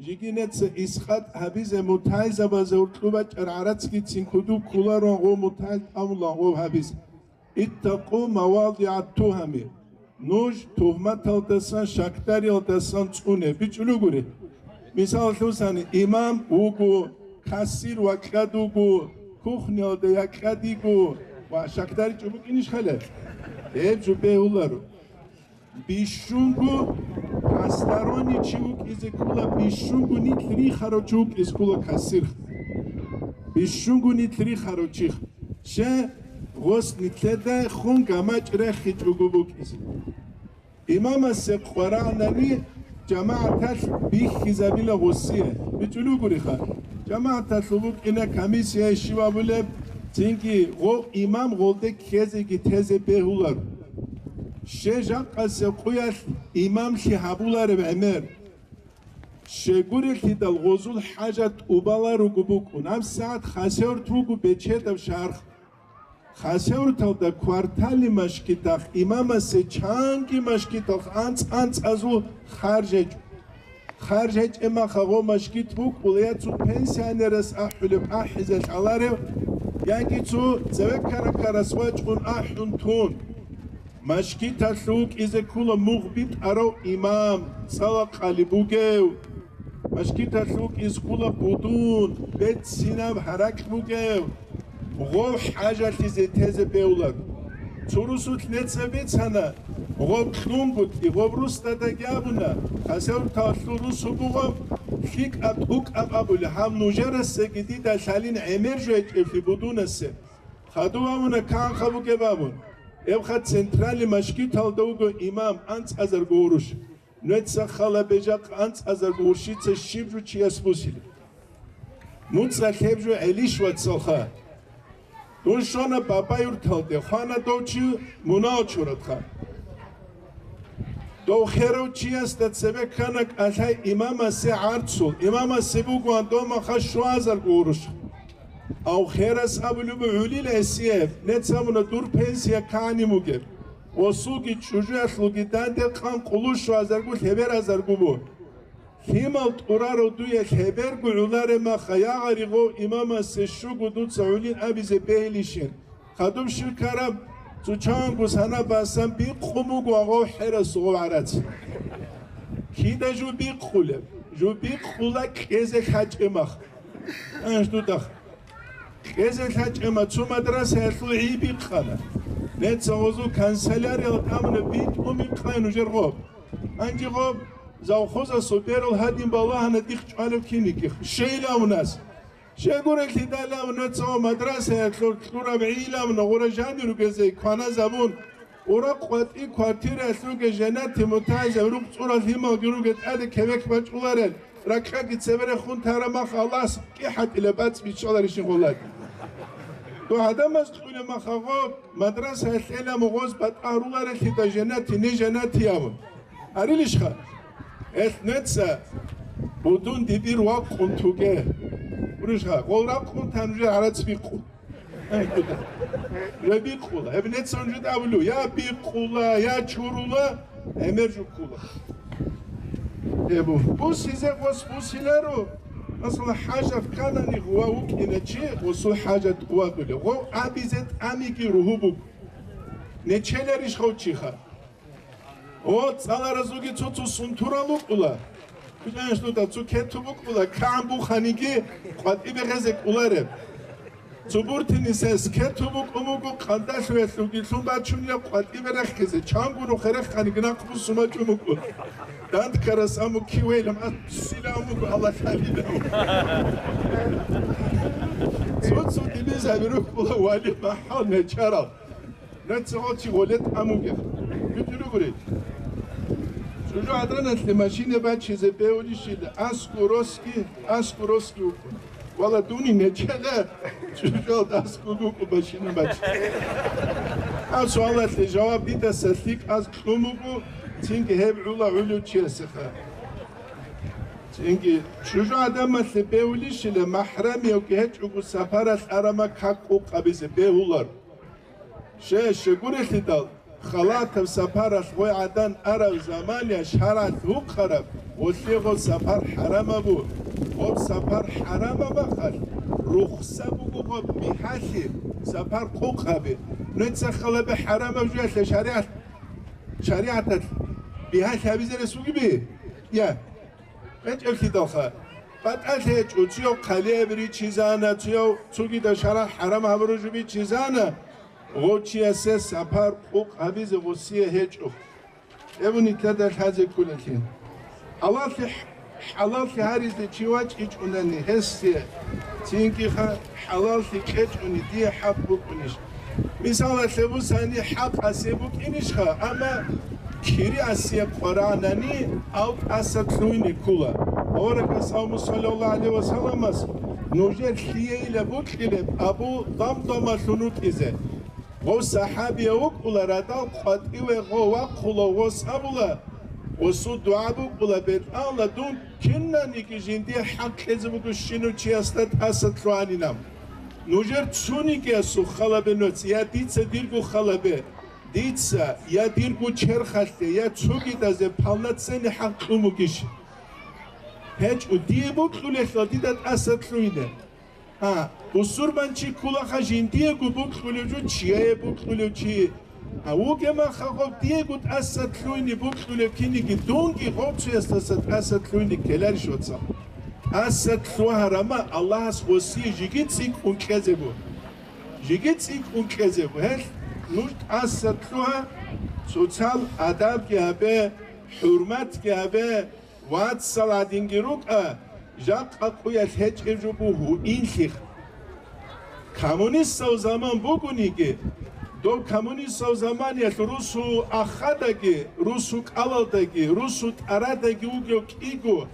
жеги неца искъат гьабизе мутагӀилзабазе гьоркьоб бачӀараб гӀарацгицин куду кколароан гъов мутагӀил тӀамулан гъов гьабизе. Иттакъу мавадигӀат-тугьами. Нуж тугьматалдасан, щакдариялдасан цӀуне. БичӀчӀулев гури. Мисаллъун сани, имам вуго, кассир вакьад вуго, кухниялда якьад йиго ва щакдаричӀо букӀинищ хала? Гьеб жо бегьуларо. Бищунго посторонний чи вукӀизе ккола, бищунго нилъ рихарав чи вукӀизе ккола кассир. Бищунго нилъ рихарав чи. Щай гъос нилъеда хун гамачӀ рехичӀого букӀизе. Имамасе къварагӀнани жамагӀаталъ бихьизабила гъосие. БичӀчӀулев гуриха. ЖамагӀаталъул букӀина комиссия щиб абулеб, цинги гъов имам гъолде ккезеги тезе бегьулар. Щай жакъасеб къуялъ имамлъи гьабулареб гӀемер. Щегурелъидал гъозул хӀажат тӀубаларуго букӀун. ГьабсагӀат Хасавюрт вуго бечедав шарх. Хасавюрталда квартали машгитахъ имамасе чанги машгиталъ анцӀ-анцӀазул харж гьечӀо. Харж гьечӀеб махалъ гъо машгит букӀула я цо пенсионерас ахӀулеб ахӀизе лъаларев, яги цо цеве ккара-ккарас вачӀун ахӀун тун. Машгиталъ вукӀизе ккола мугъ битӀарав имам, цӀала къалиб бугев. Машгиталъ вукӀизе ккола будун, берцинаб гьаракь бугев. Гъов хӀажалъизе тезе бегьулар. Цо русулъ нецӀаб бицана, гъоб кьунгутӀи, гъоб русдадаги абуна, Хасавюрталъул русу бугъоб, лъикӀаб-тӀукӀаб абули, гьаб нужерасеги дида лъалин гӀемер жо гьечӀеблъи будунасе. Хадув абуна, канха бугеб абун. Эбха центральный машгиталда вуго имам, анцӀазарго гъурущ. Нуеца хала бежахъ анцӀазарго гъурщица щиб жо чияс бусилеб? МуцӀа лъеб жо гӀелищ, вацалха. Дун щвана Бабаюрталде, хвана дов чи мунагьал чуратха. Дов херав чиясда цебе ккана кӀалъай имамасе гӀарцул, имамасе бугоан дов маха щуазарго гъурущ. Ав херас абулеб гӀулил гӀесияб, нецамуна дур пенсия кани мугеб. Осулги чӀужуялъулги данде къан къулущуазаргу лъеберазаргу бу. Лъимал тӀурарав дуе лъеберго гӀуларе маха, ягъари гъов имамасе щуго дуца гӀулин абизе бегьилищин. Хадуб щиб ккараб, цо чанго сана басан бикъун буго гъов херас гъов гӀарац. Кида жо бикъулеб? Жо бикъула кьезе лъачӀеб мах. Анш дудах. Кьезе лъачӀеб мах цо мадрасаялъул гӀи бикъана. Неца гъозул канцеляриял тӀамуна битӀун бикъай нужер гъоб. Анги гъоб завхозасул берал гьадин балагьана дихъ чӀвалев кинигих. Щейла у нас. Щегурелъидалав нуца ва мадрасаялъул кьураб гӀилам нугъура жанир ругезе кваназабун, ура къватӀи квартираялъ руге женати мутагӀилзаб рукъ цӀурал лъималги руге тӀаде кевек бачӀуларел. Ракьаги цеберехун тара мах Аллагьас кӀихӀатӀила бацӀ биччаларищин гъолади. Дов гӀадамаз кьула махагъо, мадрасаялъ эламугъоз батӀагьруларелъида женати, не женати явун. Арилищха? Эх, неца будун дибир вакъун туге. Уришха, гъол ракъун тан уже гӀарац бикъун. Гьеб бикъула. Гьеб нецан жид абулу, я бикъула, я чурула, гӀемер жуккула. Гьеб бусизе гъос бусиларо, масала, хӀажат кканани гъува вукӀина чи, гъосул хӀажат гъувадули. Гъов абизе тӀамиги ругьу буго. Нечеларищ гъов чиха? О, цӀаларазулги цо-цо сунтурал рукӀула. Куянш нуда цо кету букӀула, кан буханиги къватӀибе гъезе кӀулареб. Цо буртинисес кету букӀун буго, къандалъуялъулги лъун бачунила къватӀибе рехизе, чангу нухерехъаниги нахъ бусумачӀун буго. Данткарас аму кивейлам асила амуго Аллагь лъалила. Цо-цо дибизаби рукӀула вали махӀал нечарал. Нацагъо чи гъоле тӀамуге. Битулугури. ЧӀужу гӀадраналъе машина бачизе бевулищила аскӀу роски, аскӀу роски вукӀун. Вала дуни нечеда чӀужуялда аскӀу вукӀу машина бачи. А суалалъе жаваб дидаса лъикӀ аз кьун буго, цинги гьеб гӀула гӀулев чиясеха. Цинги чӀужу гӀадамалъе бевулищила махӀрамиявги гьечӀого сапаралъ арама как къукъабизе бегьулар. Ше, щегурелъидал, халатаб сапаралъ гъой гӀадан арав замания шаргӀалъ гьукъараб, гъолъие гъоб сапар хӀарамабу, гъоб сапар хӀарамабахъалъ, рухса буго гъоб бигьалъи сапар къукъаби. Нуца халабе хӀарамаб жуялъе шаригӀат-, шаригӀаталъ бигьалъи гьабизе рес бугеби? Я. ГьечӀеблъидалха, батӀалъи гьечӀо, цуяв хъалияб ричизана, цуяв цугида шарагь хӀарам гьабуружу бичизана, гъов чиясе сапар къукъ гьабизе гъосие гьечӀо. Эбу нилъеда лъазе кколелъи. Алалъи хӀ-, хӀалаллъи гьаризе чи вачӀичӀунани гьесие, цинги ха-, хӀалаллъи кьечӀони дие хӀакъ букӀунищ? Мисалалъе бусани, хӀакъ асе букӀинищха, амма кири асе къваранани, ал тӀаса лъугьине ккула. Аварагас Авму саллаллагьу гӀалайгьи ва салламас нужер лъиейила букьилеб абу Дамдамалъун вукӀизе. Гъов сахӀабияв вукӀула радал къватӀиве гъов вахъула, гъос абула, гъосул дугӀа букӀула, БетӀалла, дун кинаниги жиндие хӀакъ кьезе буго щинав чиясда тӀаса лъугьанинаб. Нужер цунигиясул халабе нуц, я дица дирго халабе, дица, я дирго черхалъе, я цогидазе полноценный хӀакъ кьун бугищ? ГьечӀо, дие бокьулелъул дида тӀаса лъугьине. А, бусурманчи ккулаха жиндиего бокьулев жо чияе бокьулев чи. А вугемаха гъов диего тӀаса лъугьине бокьулев киниги, дунги гъовцоясдаса тӀаса лъугьине ккеларищ, вацал? ТӀаса лъугьарама Аллагьас гъосие жиги цӀикӀкӀун кьезего. Жиги цӀикӀкӀун кьезего. Гьелъ нуж тӀаса лъугьа, цоцал адабги гьабе, хӀурматги гьабе, вацал гӀадинги рукӀа, жакъа къуялъ гьечӀеб жо буго инлъих. Коммунистав заман бугониги, дов коммунистав заманиялъ русу ахадаги, русу кӀалалдаги, русу тӀарадаги вугев кӀиго,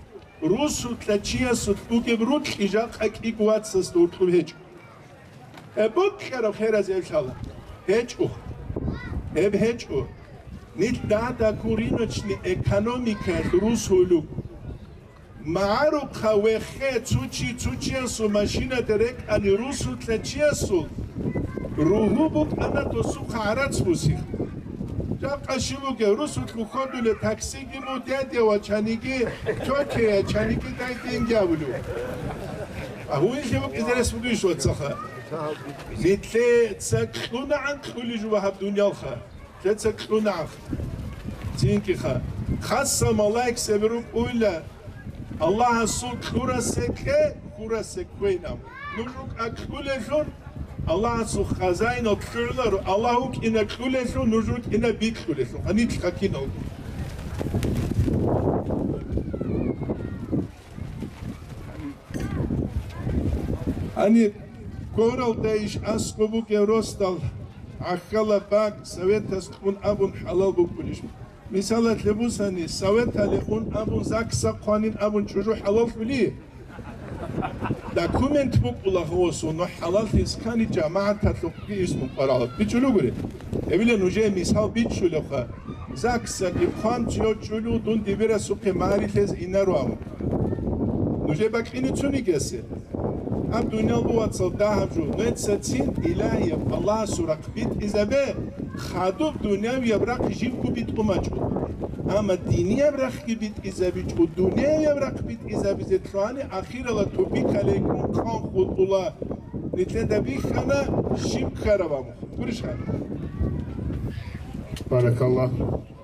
русулъа чиясулъ бугеб рукьи жакъа кӀиго вацасда гьоркьоб гьечӀо. Гьеб бокьараб херазелъала гьечӀо. Гьеб гьечӀо. Нилъ дагьда-куриночный экономикаялъ русулуг. МагӀарухъа вехе цучи-цучиясул машинада рекӀани русулъа чиясул ругьу букӀана досухъа гӀарац бусих. Жакъа щиб бугеб, русулъ уходуле таксиги мудеде ва чаниги тётея, чаниги дайдинги абулев. Агьуинлъи букӀизе рес бугищ, вацаха? Нилъеца кьунагӀан кьулищ ва гьаб дуниялха. Лъеца кьунагӀан. Цинкиха. Хасса малаик себе рукӀуйла, Аллагьасул кьурасе кье, кьурасе кквейнаб. Нуж рукӀа кьулелъун, Аллагьасул хазаинал кьугӀларо, Аллагь вукӀина кьулелъун, нуж рукӀина бикьулелъун. Гьанилъ хъакинал. Гьаниб квералда иш аскӀоб бугев росдал гӀахьалаб бакӀ советас кьун абун хӀалал букӀулищ? Мисалалъе бусани, советалъе ун абун, ЗАГСа хъванин абун чӀужу хӀалаллъули? Документ букӀула гъосун, ну, хӀалаллъи скани жамагӀаталъухъги исму къварагӀат. БичӀчӀулугури. Гьебила нужее мисал бичӀчӀулевха. ЗАГСаги хъван чи йочӀулев дун дибирасухъе марилъез инаруан. Нужее бакӀине цунигесе. Гьаб дуниял бугьацал дагьаб жо, нецацин Илагьияб Аллагьасул рахъ битӀизабе, хадуб дунявияб рахъ жибго битӀумачӀо. Амма динияб рахъги битӀизабичӀо, дунявияб рахъ битӀизабизе лъугьани, ахирала тупик гьалейкун хъан хутӀула. Нилъеда бихьана щиб ккараб абун. Гурищ гьаниб? Баракаллагь.